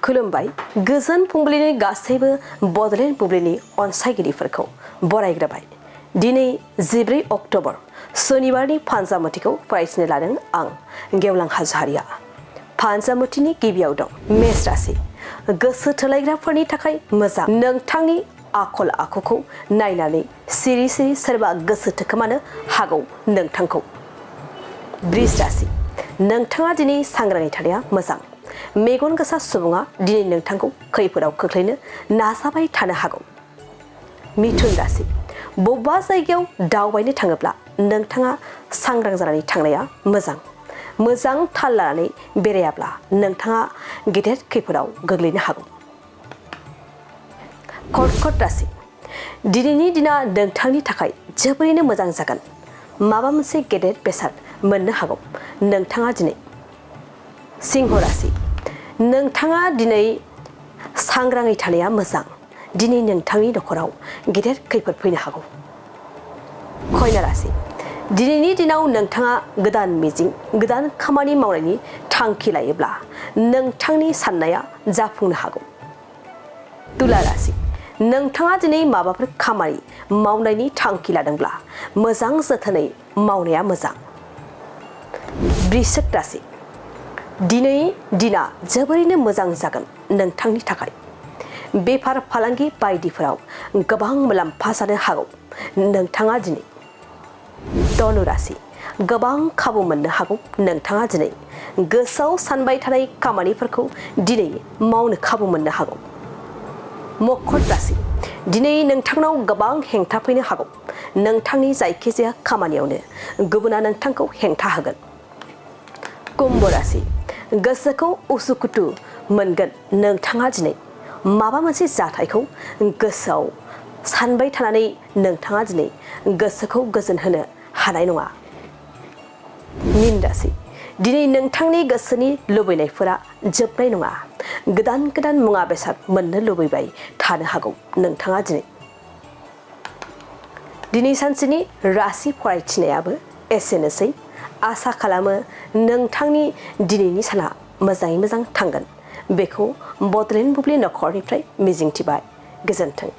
खुलुमबाय गोजोन फुंबिलिनि गासैबो बडलेण्ड बुब्लिनि अनसायगिरिफोरखौ बरायग्रोबाय। दिनै 14 अक्ट'बर शनिबारनि फानजामुथिखौ फरायथिनो लादों आं गेवलां हाज'हारिया। फानजामुथिनि गिबियाव दं मेष राशि। गोसो थोलायग्राफोरनि थाखाय मोजां। नोंथांनि आखल आखुखौ नायनानै सिरि सिरि सोरबा गोसो थोखोमानो हागौ नोंथांखौ। वृष राशि। नोंथाङा दिनै सांग्राङै थानाया मोजां। मेगन गोसा सुबुङा दिनै नोंथांखौ खैफोदाव खोख्लैनो नाजाबाय थानो हागौ। मिथुन राशि। बबेबा जायगायाव दावबायनो थाङोब्ला नोंथाङा सांग्रां जानानै थांनाया मोजां। मोजां थाल लानानै बेरायाब्ला नोंथाङा गेदेर खैफोदाव गोग्लैनो हागौ। कर्कट राशि। दिनैनि दिना नोंथांनि थाखाय जोबोरैनो मोजां जागोन। माबा मोनसे गेदेर बेसाद मोननो हागौ नोंथाङा दिनै। सिंह राशि। नोंथाङा दिनै सांग्राङै थानाया मोजां। दिनै नोंथांनि नखराव गेदेर खैफोद फैनो हागौ। कन्या राशि। दिनैनि दिनाव नोंथाङा गोदान मिजिं गोदान खामानि मावनायनि थांखि लायोब्ला नोंथांनि साननाया जाफुंनो हागौ। तुला राशि। नोंथाङा दिनै माबाफोर खामानि मावनायनि थांखि लादोंब्ला मोजां जोथोनै मावनाया मोजां। वृश्चिक राशि। दिनै दिना जोबोरैनो मोजां जागोन नोंथांनि थाखाय। बेफार फालांगि बायदिफोराव गोबां मुलाम्फा जानो हागौ नोंथाङा दिनै। धनु राशि। गोबां खाबु मोननो हागौ नोंथाङा दिनै। गोसोआव सानबाय थानाय खामानिफोरखौ दिनै मावनो खाबु मोननो हागौ। मकर राशि। दिनै नोंथांनाव गोबां हेंथा फैनो हागौ। नोंथांनि जायखिजाया खामानियावनो गुबुना नोंथांखौ हेंथा होगोन। कुम्भ राशि। गोसोखौ उसुखुथु मोनगोन नोंथाङा दिनै। माबा मोनसे जाथायखौ गोसोआव सानबाय थानानै नोंथाङा दिनै गोसोखौ गोजोन होनो हानाय नङा। मीन राशि। दिनै नोंथांनि गोसोनि लुबैनायफोरा जोबनाय नङा। गोदान गोदान मुवा बेसाद मोननो लुबैबाय थानो हागौ नोंथाङा दिनै। दिनै सानसेनि राशि फरायथिनायाबो एसेनोसै। आसा खालामो नोंथांनि दिनैनि साना मोजाङै मोजां थांगोन। बेखौ बडलेण्ड बुब्लि नखरनिफ्राय मिजिंथिबाय। गोजोन्थों।